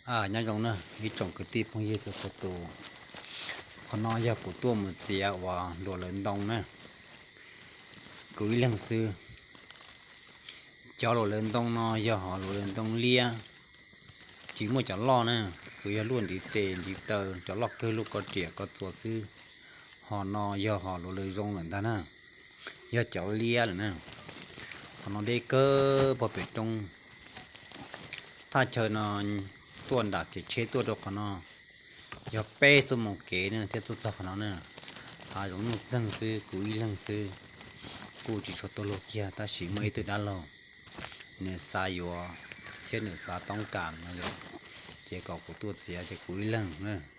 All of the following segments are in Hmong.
Nyob zoo na ib tsoom kwv tij phooj ywg txhua txhua tus, qhov no yog kuv tuaj mus txiav uas luas lawv ntoo na, kuv ib leeg xwb. Cov luas lawv ntoo no yog hom luas lawv ntoo liab, tsis muaj cov loj na, kuv yog luaj ntiv tes ntiv taw, cov loj kawg luaj ko riam ko txuas xwb. Hom no yog hom luas lawv zoo lawm ntag na, yog cov liab lawm na. Qhov no deb kawg pog pem roob. Thaj chaw no tuaj nram kev tsheb tuaj rau qhov no yog peb xuab moos kev na thiaj tuaj txog qhov no na. Hav zoov nuj txeeg xwb, kuv ib leeg xwb, kuj tsis tshua tuaj luag kiag tab sis muaj ib tug dab laug nws xav yuav thiab nws xav toob kas no, ces kom kuv tuaj txiav ces kuv ib leeg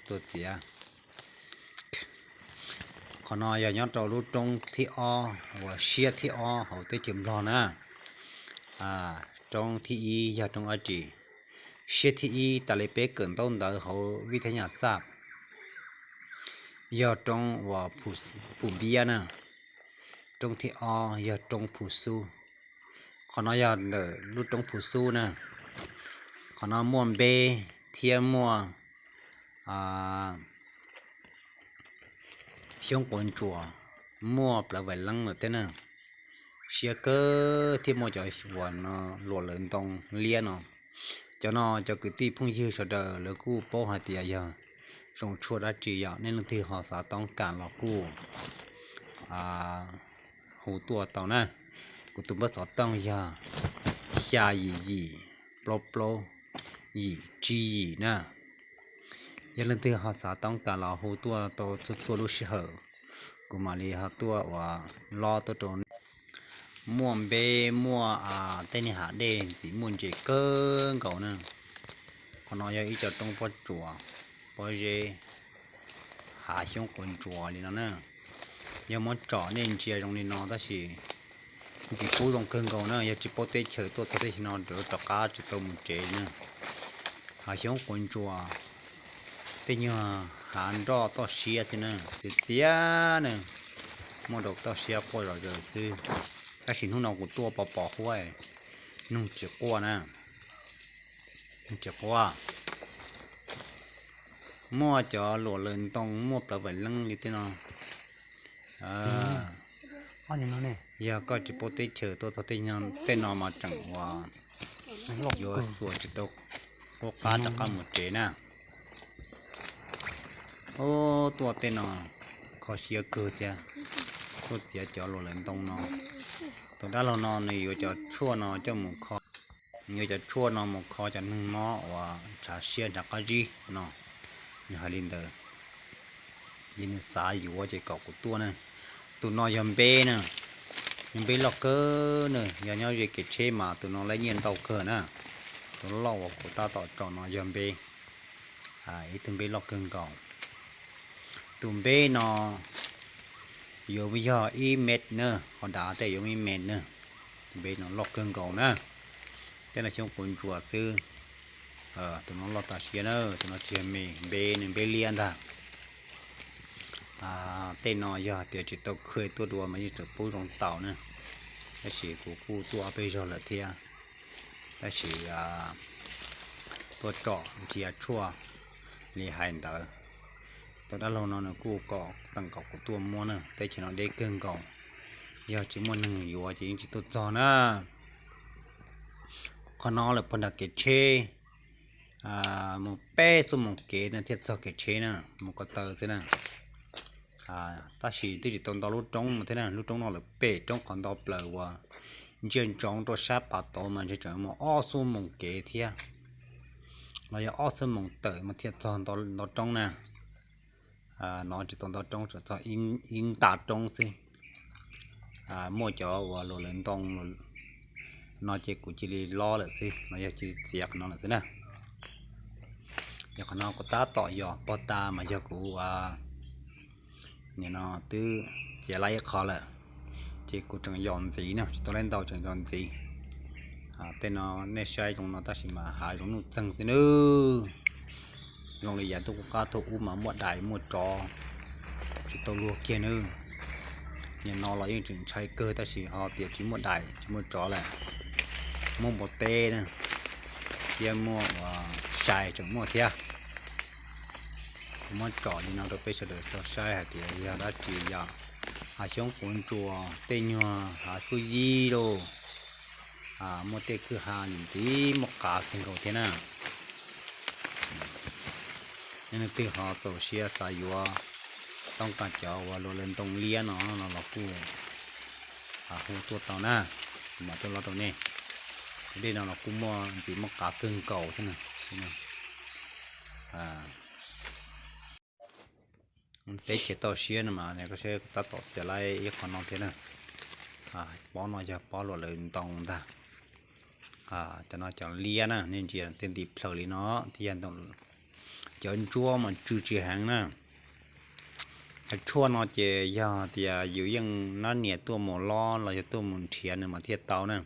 tuaj txiav. Qhov no yog nyob rau lub roob thib ob uas siab thib ob hauv teb chaws Nplog na. Roob thib ib yog roob dab tsi? Siab thib ib tas li peb kawm ntaub ntawv hauv vib thab nyas xaj yog roob uas Phu Npiab na. Roob thib ob yog roob Phu Xub. Qhov no yog ntawm lub roob Phu Xub na. Qhov no muaj npeb thiab muaj xyoob quav ntsuas, muaj plawv vais leeb lawm thiab na. Siab kawg thiaj muaj cov uas no luas lawv ntoo liab no. Cov no cov kwv tij phooj ywg sawv daws lawv kuj paub hais tias yog zoo tshuaj dab tsi, yog nej leej twg ho xav toob kas los kuj hu tuaj tau na. Kuv tus npawb xov tooj yog xya yim yim plaub plaub yim tsib yim na. Yog leej twg ho xav toob kas los hu tuaj tau txhua txhua lub sij hawm, kuv mam li ho tuaj uas lob tuaj rau nej. Muaj npeb muaj tej niag hav dej ntxim muaj ntses kawg nkaus na. Qhov no yog ib co roob pob tsuas, pob zeb, hav xyoob quav ntsuas li no na. Yog muab tsom nej ntsia zoo li no tab sis ntxim pub zoo kawg nkaus na, yog tsis paub teb chaws tuaj txog teb chaws no rov qab tsis tau mus tsev na. Hav xyoob quav ntsuas, tej nyuag hav nroj toj siab xwb na, txias txias na, muaj rau toj siab quaj zom zaws xwb. Tab sis hnub no kuv tuaj pos pos huab, noog tsis quaj na, noog tsis quaj. Muaj cov luam lawv ntoo, muaj plawv vaim leeb li tej no. Yog koj tsis paub teb chaws tuaj txog tej no mas tseem uas yuav xuas tsis tau qub qab rov qab mus tsev na. Ub, tuaj tej no kho siab kawg thiab, tuaj txiav cov luam lawv ntoo no. Tus dab laug no nws yuav cov tshuaj no coj mus kho, nws yuav cov tshuaj no mus kho cov neeg mob uas ntshav siab ntshav qab zib no, nws hais li ntawd. Ces nws xav yuav ces kom kuv tuaj na. Tus no yog npeb na, yog npeb loj kawg na, yog nyob ze kev tsheb mas tus no lab nyiaj ntau kawg na. Tus loj uas kuv tab tom tsom no yog npeb, ib tug npeb loj kawg nkaus. Tus npeb no yuav yog ib mev na, qhov dav tej yuav ib mev na. Tus npeb no loj kawg nkaus na. Tej no xyoob quav ntsuas xwb. Tus no loj tas siab na, tus no tsis yog me, npeb, nws npeb liab ntag. Tej no yog hais tias tsis tau khw tuaj dua mas yeej tseem pub zoo tau na, tab sis kuv kuj tuaj ob peb zaug lawm thiab, tab sis tuaj tsom ntsia tshuaj li hais ntawd. Tus dab laug no nws kuj kom teem kom kuv tuaj muab na, teb chaws no deb kawg nkaus, yog tsis muaj neeg yuav ces yeej tsis tuaj txog na. Qhov no lawm puag nram kev tsheb mus peb xuab moos kev na thiaj txog kev tsheb na, mus ko taw xwb na. Tab sis twb tsis tau nto lub roob no thiab na, lub roob no lawm pem roob qhov nto plaws uas ntsia ntsoov rau sab pas tod mas ntshe tseem mus ob xuab moos kev thiab, los yog ob xuab moos tawm mas thiaj txog nto roob na. No tsis tau nto roob, tseem txog ib nta roob xwb. Muaj cov uas luag lawv ntoo no ces kuv cia li lob lawm xwb, no yog cia li txiav qhov no lawm xwb na. Yog qhov no kuv tab tom yos pog tas mas yog kuv nim no twb txiav lawm ib qho lawm, ces kuv tseem yos ntxiv na, tsis tau laib ntau tseem yos ntxiv. Tej no nej saib zoo no tab sis mas hav zoov nuj txeeg xwb nawb. Zoo li yav ntuj qub qab thaum ub mas muaj dais muaj tsov, tsis tau luag kiag nawb. Nim no los yeej tseem ntshai kawg tab sis ho tias tsis muaj dais tsis muaj tsov lawm, muaj npua teb na, thiab muaj uas tsais tseem muaj thiab. Kuv muab tsom li no rau peb sawv daws tau saib hais tias yog dab tsi yom. Hav xyoob quav ntsuas tej nyuag hav xub yib lauj, muaj tej kwj ha ntxiv muaj qav kawg nkaus thiab na. Yog leej twg ho txaus siab xav yuav toob kas cov uas luam lawv ntoo liab no no los kuj hu tuaj tau na, mam tuaj lo rau nej. Cov dej no los kuj muaj ntxiv muaj qav kawg nkaus thiab na. Teb chaws toj siab no mas koj saib tab tom txiav laib ib qho no thiab na. Pob no yog pob luam lawv ntoo ntag. Cov no cov liab na, nej ntsia tej ntim plhaws li no thiab, cov ntsuab mas tsw tsis heev na. Cov tshuaj no ces yog tias yus yeej nab nias tuaj mus lob los yog tuaj mus nrhiav nws mas thiaj tau na.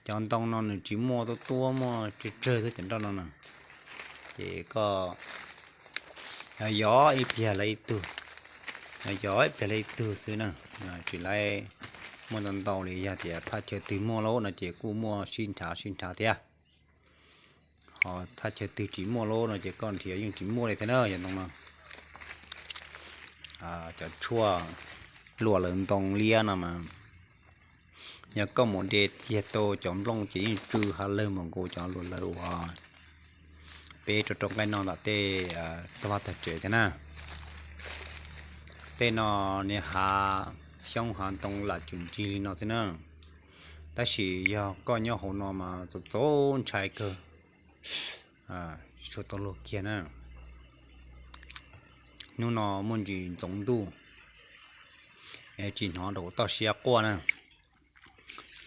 Cov ntoo no nws tsis muaj tuaj tuaj muaj tsawg tsawg xwb cov nroj no na. Ces koj yog yog ib pliag lawv ib tug, yog yog ib pliag lawv ib tug xwb na, tsis laib muaj ntau ntau li. Yog tias thaj chaw twg muaj lawm no ces kuj muaj sib nrhav sib nrhav thiab. Ho thaj chaw twg tsis muaj lawm no ces koj nrhiav yeej tsis muaj li thiab na yog ntoo no. Cov tshuaj luam lawv ntoo liab no mas yog koj mus de kiag tau cov nplooj ces yeej tsw ha lawg mus nkaus cov luam lawv uas peb rau rau nqaij no ntawm tej tog vaj tog tsev thiab na. Tej no niag hav xyoob hav ntoo lam cum ncig li no xwb na. Tab sis yog koj nyob hauv no mas txaus txaus ntshai kawg, tsis tshua tau luag kiag na. Hnub no muaj ntsis ntxoov ntuj, tsis hnov rau toj siab quaj na.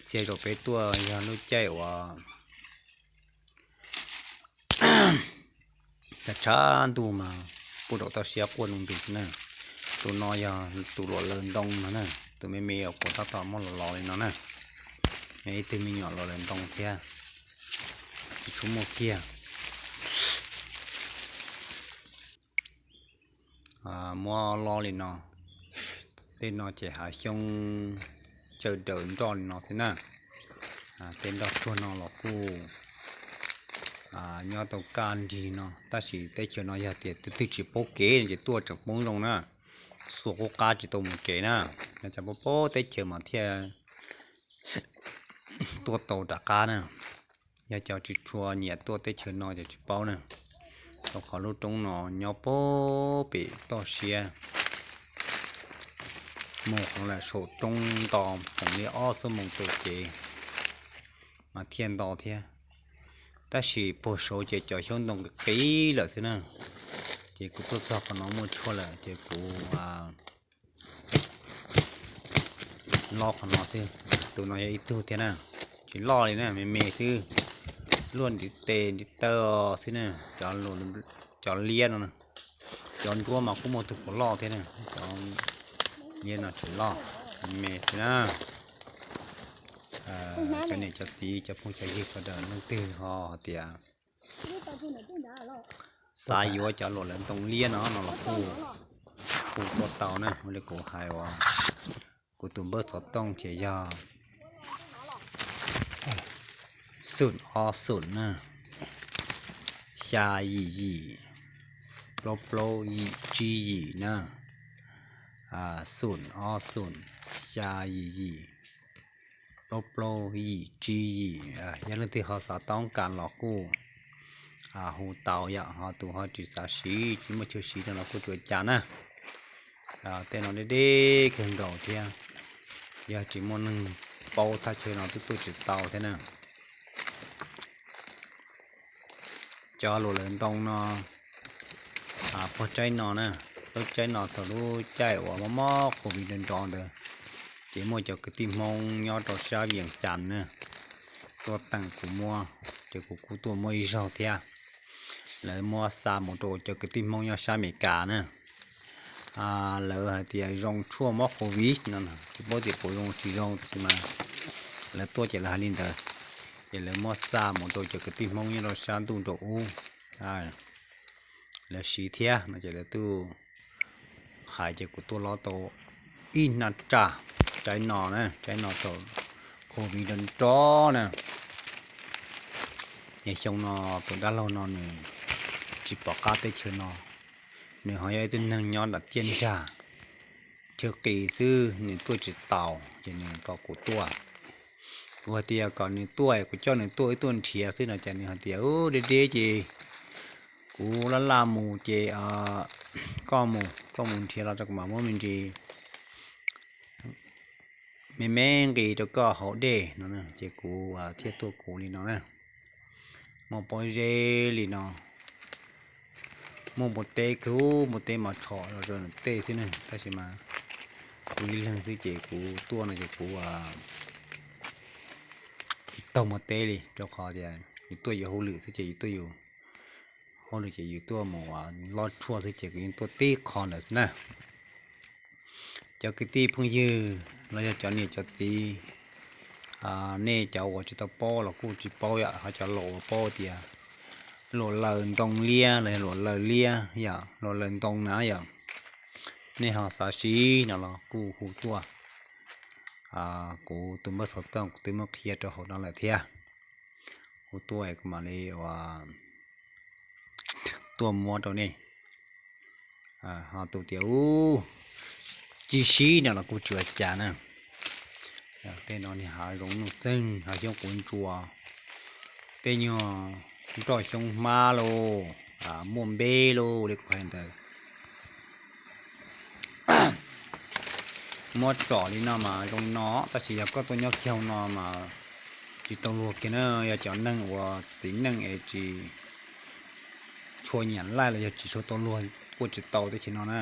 Txhia zaum peb tuaj yog lub caij uas tshav tshav ntuj mas kuj rau toj siab quaj ntu ntus xwb na. Tus no yog tus luam lawv ntoo no na, tus me me uas kuv tab tom muab los los li no na. Ib tug me nyuam luam lawv ntoo thiab, tsis tshua muaj kiag. Muab loj li no, tej no ces hav xyoob cawm daws nroj li no xwb na. Tej nroj tsuag no los kuj nyob tau kaj nrig no, tab sis teb chaws no yog tias tus twg tsis paub kev no ces tuaj tseem poob zoo na, xuas qub qab tsis tau mus tsev na. Yog cov paub paub teb chaws mas thiaj tuaj tau rov qab na. Yog cov tsis tshua nyiam tuaj teb chaws no ces tsis paub na. Rau qhov lub roob no nyob puag pem toj siab, mus qhov lawm saum roob nto, poom li ob xuab moos rau kev mas thiaj nto thiab. Tab sis puag saud ces cov xyoob ntoo qis qis lawm xwb na. Ces kuv tuaj txog qhov no muaj tshuaj lawm ces kuv loj qhov no xwb. Tus no yog ib tug thiab na, tsis loj li na, me me xwb, luaj ntiv tes ntiv taw xwb na. Cov liab no, cov nruab mas kuj muaj tus puas loj thiab na, cov liab no tsis loj, me me xwb na. Cov niam cov txiv cov phooj cov ywg sawv daws leej twg ho hais tias xav yuav cov luam lawv ntoo liab no no los kuj hu tuaj tau na. Ua li kuv hais uas kuv tus npawb xov tooj ces yog xoom ob xoom na, xya yim yim, plaub plaub yim tsib yim na, xoom ob xoom, xya yim yim, plaub plaub yim tsib yim. Yog leej twg ho xav toob kas los kuj hu tau yom, ho tus ho tsis xav siv tsis muaj chaw siv no los kuj tsuas cas na. Tej no deb deb kawg nkaus thiab, yog tsis muaj neeg paub thaj chaw no twb tuaj tsis tau thiab na. Cov luam lawv ntoo no puag tsaib no na, lub tsaib no thaum lub caij uas mob mob covid nrov nrov ntawd, ces muaj cov kwv tij Hmoob nyob rau sab Vias Cas na tuaj teem kuv muab, ces kuv kuj tuaj muab ib zaug thiab. Lawv muab xa mus rau cov kwv tij Hmoob nyob sab Amelikas na. Lawv hais tias zoo tshuaj mob covid no, tsis paub tias puas zoo tsis zoo tab sis mas lawv tuaj ces lawv hais li ntawd. Ces lawv muab xa mus rau cov kwv tij Hmoob nyob rau sab ntuj nraum ub, lawv siv thiab no ces lawv tuaj hais ces kuv tuaj lob tau ib hnab tsaj. Tsaib no na, tsaib no thaum covid nrov nrov na, niaj xyoo no tus dab laug no nws tsis pom qab teb chaws no. Nws ho yog ib tug neeg nyob nram tiaj nrag, chaw qis xwb nws tuaj tsis taus ces nws kom kuv tuaj. Kuv hais tias kom nws tuaj, kuv coj nws tuaj wb tuaj nrhiav xwb no ces nws hais tias, Ub, deb deb ces kuv laj laj mus ces koj mus, koj mus nrhiav los rau kuv mam muab me ntsis me me nqis rau koj haus dej no. Ces kuv thiaj tuaj kuv li no na. Muaj pob zeb li no, muaj npua teb kawg, npua teb mas tshom los rau nws tej xwb ne, tab sis mas kuv ib leeg xwb ces kuv tuaj no ces kuv taug npua teb li, rau qhov tias yus tuaj yus hauj lwm xwb ces yus tuaj yus hauj lwm ces yus tuaj mus lob tshuaj xwb ces kuv yeej tuaj tib qho ntawd xwb na. Cov kwv tij phooj ywg los yog cov niam cov txiv, nej cov uas tsis tau paub los kuj tsis paub yom, ho cov laus uas paub tias Luam Laws Ntoo Liab los yog Luam Laws Liab yom, Luam Laws Ntoo na yom, nej ho xav siv no los kuj hu tuaj. Kuv tus npawb xov tooj kuv twb muab qhia rau hauv no lawm thiab. Hu tuaj kuv mam li ua tuaj muab rau nej. Ho tus tias, Ub, tsis siv no los kuj tsis ua cas na. Tej no niag hav zoov nuj txeeg, hav xyoob quav ntsuas, tej nyuag nroj xyoob hmab lauj, muaj npeb lauj li kuv hais ntawd. Muab tsom li no mas zoo li no, tab sis yog koj tuaj nyob kiag hauv no mas tsis tau luag kiag na, yog cov neeg uas txiv neej es tsis tshua nyiam laij los yog tsis tshua tau luag kuj tsis tau teb chaws no na.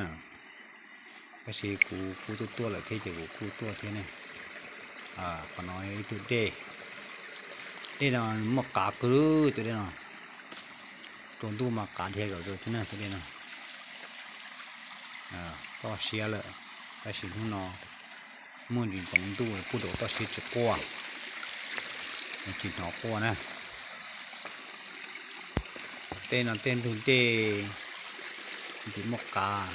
Tab sis kuv kuj tuaj tuaj lawm thiab ces kuv kuj tuaj thiab ne. Qhov no ib tug dej, dej no muaj qav kawg, tus dej no rau ntuj mas qav dhia zom zaws thiab na tus dej no. Toj siab lawm, tab sis hnub no muaj ntsis ntxoov ntuj kuj rau toj siab tsis quaj, tsis hnov quaj na. Tej no tej ntug dej ntxim muaj qav,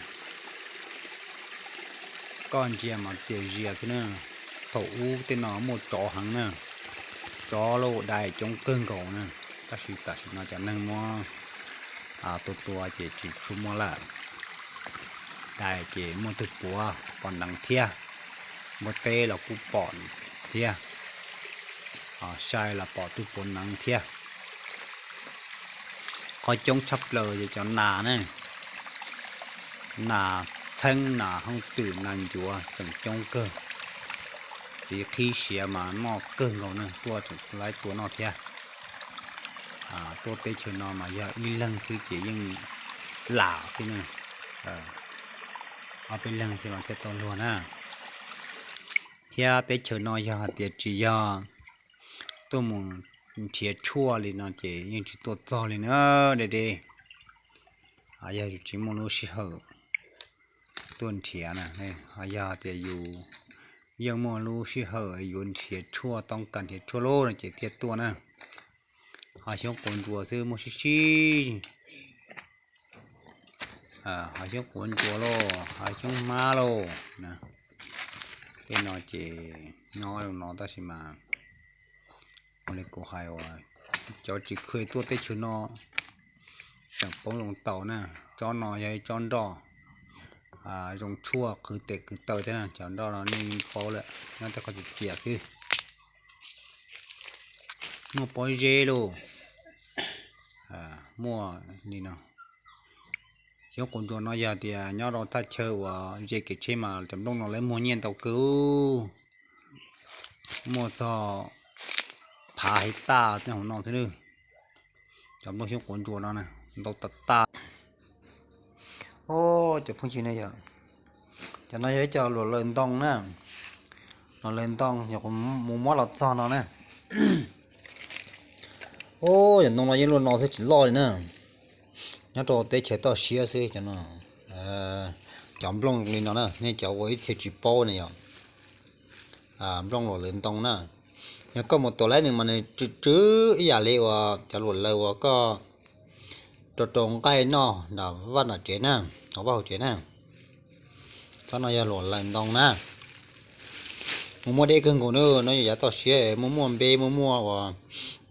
koj ntsia mas txias zias xwb na. Thaum ub tej no muaj tsov heev na, tsov lauj, dais coob kawg nkaus na, tab sis tam sim no cov neeg muab tua tua ces tsis tshua muaj lawm. Dais ces muaj tug puav pom neev thiab, npua teb los kuj pom thiab, sai los pom tug puav neev thiab. Qhov coob tshaj plaws yog cov nas na, nas txheeb, nas hooj twm, nas ncuav tseem coob kawg. Txiv qhib siav mas noj kawg nkaus na, tuaj tseem laib tua noj thiab. Tuaj teb chaws no mas yog ib leeg xwb ces yeej lam xwb na, ob peb leeg xwb mas thiaj tau luag na. Thiab teb chaws no yog hais tias tsis yog tuaj mus nrhiav tshuaj li no ces yeej tsis tuaj txog li na, deb deb. Yog yus tsis muaj lub sij hawm tuaj nrhiav na, yog tias yus yeej muaj lub sij hawm yuav nrhiav tshuaj, toob kas nrhiav tshuaj lauj no ces thiaj tuaj na. Hav xyoob quav ntsuas xwb muaj sib sib, hav xyoob quav ntsuas lauj, hav xyoob hmab lauj. Tej no ces nyob zoo no tab sis mas ua li kuv hais uas cov tsis kheev tuaj teb chaws no tseem poob zoo tau na. Tsob no yog ib tsob nroj zoo tshuaj qhwv tes qhwv taw thiab na, cov nroj no nej yeej paub lawm, nyob tej qhov txias txias xwb. Muaj pob zeb lauj, muaj li no. Xyoob quav ntsuas no yog tias nyob rau thaj chaw uas ze kev tsheb mas cov nplooj no lawv muag nyiaj ntau kawg, muaj txog phav hais taj tej hauv no xwb. Cov nplooj xyoob quav ntsuas no ntau tas tas. Cov phooj ywg ne yom, cov no yog ib co luam laws ntoo na, luam laws ntoo yog mus muab los txog no na. Cov ntoo no yeej luaj no xwb tsis loj li na. Nyob rau teb chaws toj siab xwb cov no. Cov nplooj li no na, nej cov ua ib txhia tsis paub ne yom, nplooj luam laws ntoo na. Yog koj mus tuam laib nws mas nws tsw tsw ib yam li uas cov luam laws uas koj rau rau nqaij noj nram vaj nram tsev na, hauv vaj hauv tsev na. Tsob no yog luam laws ntoo na. Mus muaj deb kawg nkaus na, no yog yav toj siab muaj muaj npe muaj muaj uas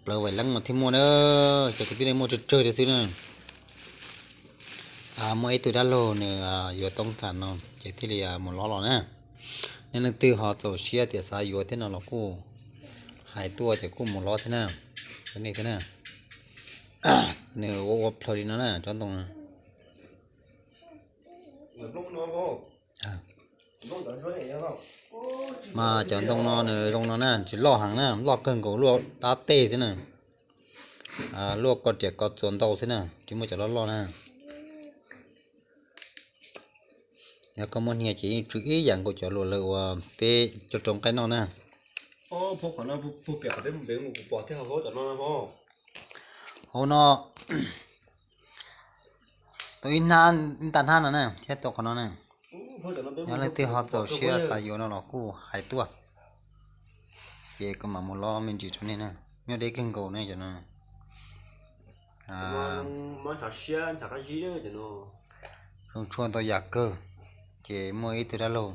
plawv vaim leeb mas thiaj muaj na. Cov kwv tij nej muaj tsawg tsawg li xwb na. Muaj ib tug dab laug nws yuav toob kas no ces thiaj li mus lob los na. Nej leej twg ho txaus siab tias xav yuav thiab no los kuj hais tuaj ces kuj mus lob thiab na. Rau nej thiab na. Nws ua ua plhaws li no na cov ntoo no. Mas cov ntoo no nws zoo no na, tsis loj heev na, loj kawg nkaus luaj dab tej xwb na. Luaj ko riam ko txuas ntau xwb na, tsis muaj cov loj loj na. Yog koj muab hnia ces yeej tsw ib yam nkaus cov luam lawv uas peb coj rau nqaij noj na. Hauv no tau ib hnab, ib nta hnab no na thiab tau qhov no na. Yog leej twg ho txaus siab xav yuav no los kuj hais tuaj, ces kuv mam mus lob me ntsis rau nej na. Nyob deb kawg nkaus ne cov no. Zoo tshuaj ntau yam kawg. Ces muaj ib tug dab laug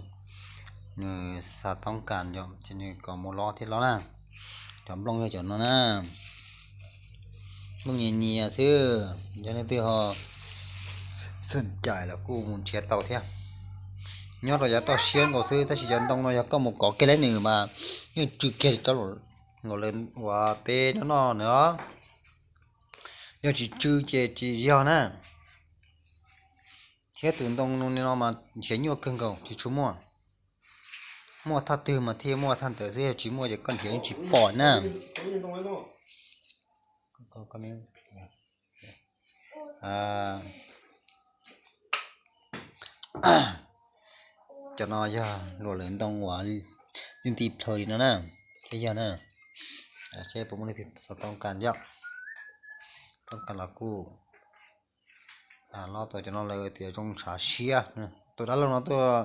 nws xav toob kas yom, ces nws kom mus lob thiab lob na. Cov nplooj yog cov no na, nplooj nyias nyias xwb. Yog leej twg ho xeem cais los kuj mus nrhiav tau thiab. Nyob rau yav toj siab nkaus xwb, tab sis cov ntoo no yog koj mus kov kiag li nws mas yeej tsw kiag cov luam lawv uas peb noj noj na. Yog tsis tsw ces tsis yog na. Thiab tus ntoo no mas nrhiav nyuaj kawg nkaus tsis tshua muaj. Muaj thaj twg mas thiaj muaj thaj ntawd xwb, yog tsis muaj ces koj nrhiav yeej tsis pom na. Cov no yog luam lawv ntoo uas yeej nti plhaws li no na. Thiab yog na, seb puas muaj leej twg xav toob kas yom. Toob kas los kuj lob tau cov no lawv tias zoo ntshav siab. Tus dab laug no tuaj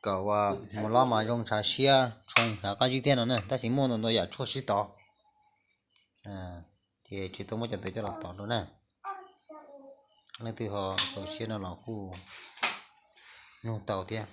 kom mus lob mas zoo ntshav siab, tshoo ntshav qab zib thiab no na, tab sis muaj ntau ntau yam tshuaj sib tov. Ces tsis tau muab cov ntawd coj los tov dua na. Leej twg ho txaus siab no los kuj nug tau thiab.